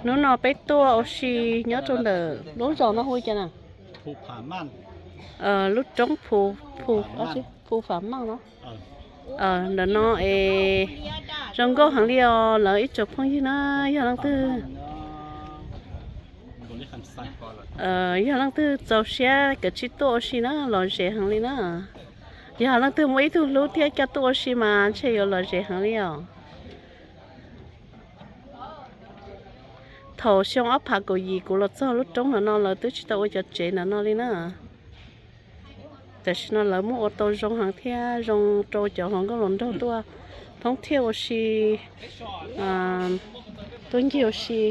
Hnub no peb tuaj ua si nyob rau ntawm lub zos no hu cas na? Lub roob Phu, Phu, Phu Pham Maj no. Ntawm no es zoo nkauj heev li os lawv ib tsoom phooj ywg na. Yog leej twg, yog leej twg txaus siab kav tsij tuaj ua si na, lom zem heev li na. Yog leej twg muaj ib tug hlub thiab coj tuaj ua si mas ntshe yuav lom zem heev li os. Thaum xyoo ob phav kaum yim kuv los txog lub roob ntawm no lawv twb tsis tau ua cov tsev ntawm no li na. Tam sim no lawv muab ua tau zoo heev thiab zoo rau cov hluas nkauj hluas nraug tuaj thoob thiaj ua si, tuaj ncig ua si.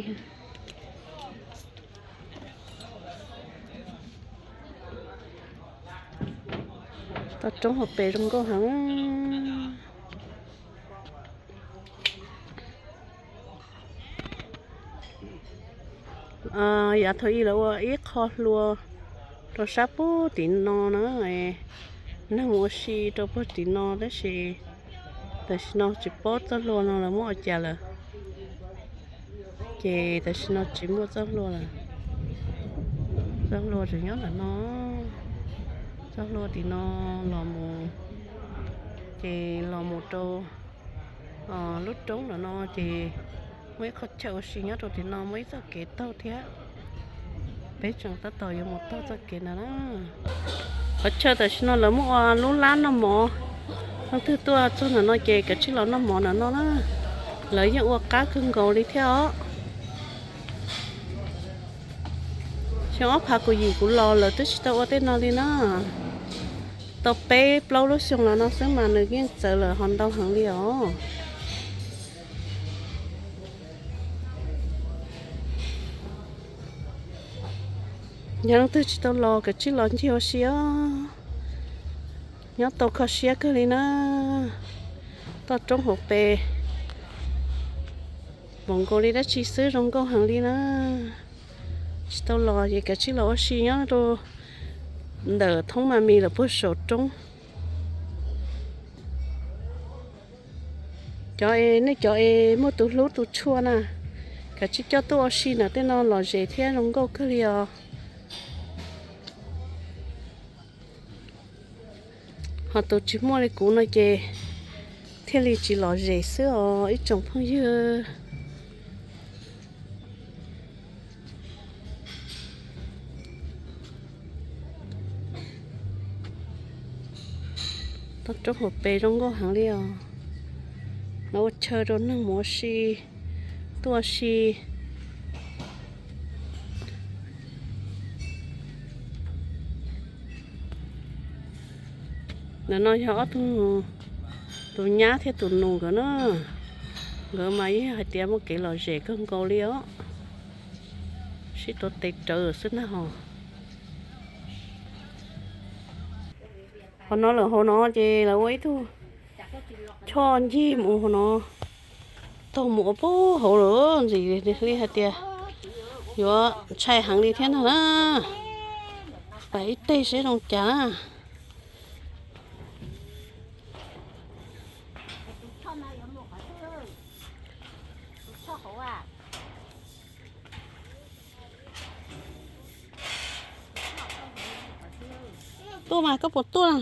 Toj roob hauv pes zoo nkauj heev. Yav thaum ub lawv ua ib qho hlua rau sab puag tim no na, neeg ua si rau puag tim no tab sis tam sim no tsis paub txoj hlua no lawv muab ua cas lawm. Ces tam sim no tsis muaj txoj hlua lawm. Txoj hlua tseem nyob ntawm no. Txoj hlua tim no los mus, ces los mus rau lub roob ntawm no ces muaj ib qho chaw ua si nyob rau tim no, muaj ib txoj kev taug thiab. Peb tseem tab tom yuav mus taug txoj kev ntawd na. Qhov chaw tam sim no lawv muab ua lub lab noj mov. Leej twg tuaj txog ntawm no ces kav tsij los noj mov ntawm no na. Lawv yeej ua qab kawg nkaus li thiab os. Xyoo ob phav kaum yim kuv los lawv twb tsis tau ua tej no li na. Tau peb plaub lub xyoo los no xwb mas nws yeej txawv lawm ho ntau heev li os. Yog leej twg tsis tau los kav tsij los ncig ua si os. Nyob tau kho siab kawg li na. Toj roob hauv pes npaum nkaus li dab tsi xwb, zoo nkauj heev li na. Tsis tau los ces kav tsij los ua si nyob rau ntawm thoob mas mis lawm puag saum roob. Cov es nej cov es muaj tus hlub tus tshua na, kav tsij coj tuaj ua si ntawm tej no, lom zem thiab zoo nkauj kawg li os. Ho tus tsis muaj li kuv no ces thiaj li tsis lom zem xwb os ib tsoom phooj ywg. Toj roob hauv pes zoo nkauj heev li os. Lawv ua chaw rau neeg mus ua si, tuaj ua si. Ntawm no yog ob tug, tus nyab thiab tus nus nkawd na. Nkawd mas yeej hais tias muaj kev lom zem kawg nkaus li os. Sib tuav tes rawv xwb na ho. Qhov no lawm hauv no ces lawv ua ib tug choj ncig mus hauv no, taug mus ua puag hauv lawm ntxim li hais tias yuav ntshai heev li thiab ntag na. Pais ib teg seb zoo cas na. Tuaj mas koj puas tuaj na?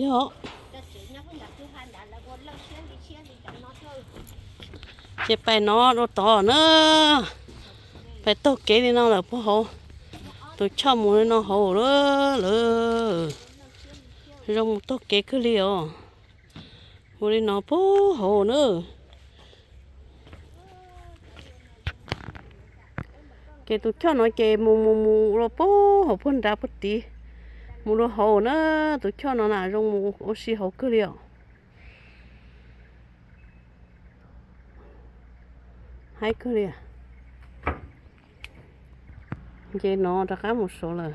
Yog. Ces pais no dua tod na, pais taug kev li no lawm puag hauv. Tus choj mus li no hauv lawm. Zoo mus taug kev kawg li os. Mus li no puag hauv na. Ces tus choj no ces mus mus mus rau puag hauv puag nrad puag tid, mus rau hauv na. Tus choj no na zoo mus ua si hauv kawg li os. Haib kawg li. Nce no rov qab mus saud lawm.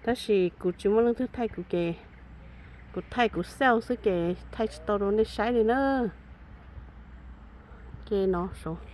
Tab sis kuv tsis muaj leej twg thaij kuv ces kuv thaij kuv xauj xwb ces thaij tsis tau rau nej saib li na. Nce no saud.